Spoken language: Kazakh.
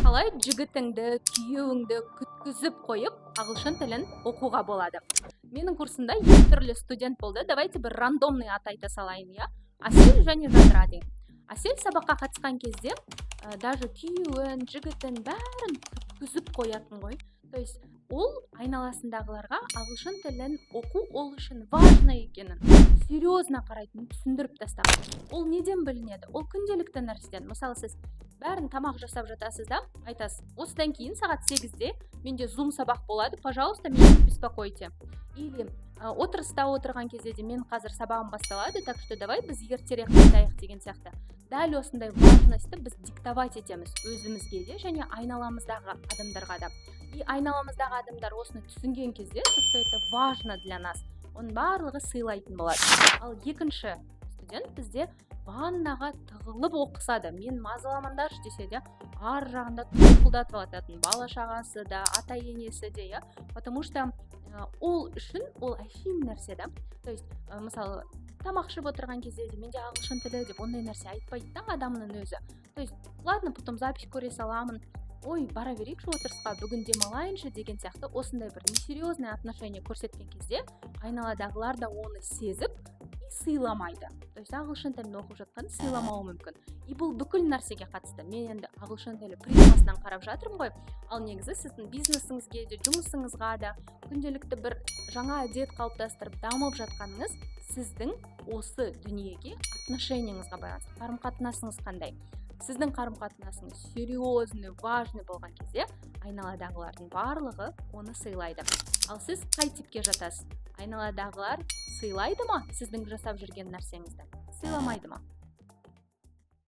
Қалай жігітіңді, күйеуіңді күткізіп қойып, ағылшын тілін оқуға болады? Менің курсымда екі түрлі студент болды. Давайте бір рандомный ат айта салайын, иә, Әсел және Жадыра деген. Әсел сабаққа қатысқан кезде даже күйеуін, жігітін, бәрін күткізіп қоятын ғой. То есть ол айналасындағыларға ағылшын тілін оқу ол үшін важно екенін, серьезно қарайтынын түсіндіріп тастаған. Ол неден білінеді? Ол күнделікті нәрседен. Мысалы, сіз бәрін тамақ жасап жатасыз да, айтасыз: «Осыдан кейін сағат 8-де менде зум сабақ болады, пожалуйста, меня не беспокойте». Или отырыста отырған кезде де: «Мен қазір сабағым басталады, так что давай біз ертерек қайтайық», — деген сияқты. Дәл осындай важность ті біз диктовать етеміз өзімізге де және айналамыздағы адамдарға да. И айналамыздағы адамдар осыны түсінген кезде, что это важно для нас, оның барлығы сыйлайтын болады. Ал екінші студент бізде ваннаға тығылып оқыса да, «мен мазаламаңдаршы» десе де, ар жағында тоқылдатып жататын бала шағасы да, ата енесі де, иә, потому что ол үшін ол әшейін нәрсе да. То есть мысалы, тамақ ішіп отырған кезде де «менде ағылшын тілі» деп ондай нәрсе айтпайды да адамның өзі. То есть «ладно, потом запись көре саламын», «ой, бара берейікші отырысқа, бүгін демалайыншы» деген сияқты осындай бір несерьезный отношение көрсеткен кезде, айналадағылар да оны сезіп и сыйламайды. То есть ағылшын тілін оқып жатқанын сыйламауы мүмкін. И бұл бүкіл нәрсеге қатысты. Мен енді ағылшын тілі призмасынан қарап жатырмын ғой, ал негізі сіздің бизнесіңізге де, жұмысыңызға да, күнделікті бір жаңа әдет қалыптастырып дамып жатқаныңыз сіздің осы дүниеге отношение ңізға байланысты. Қарым қатынасыңыз қандай? Сіздің қарым қатынасыңыз серьезный, важный болған кезде, айналадағылардың барлығы оны сыйлайды. Ал сіз қай типке жатасыз? Айналадағылар сыйлайды ма сіздің жасап жүрген нәрсеңізді, сыйламайды ма?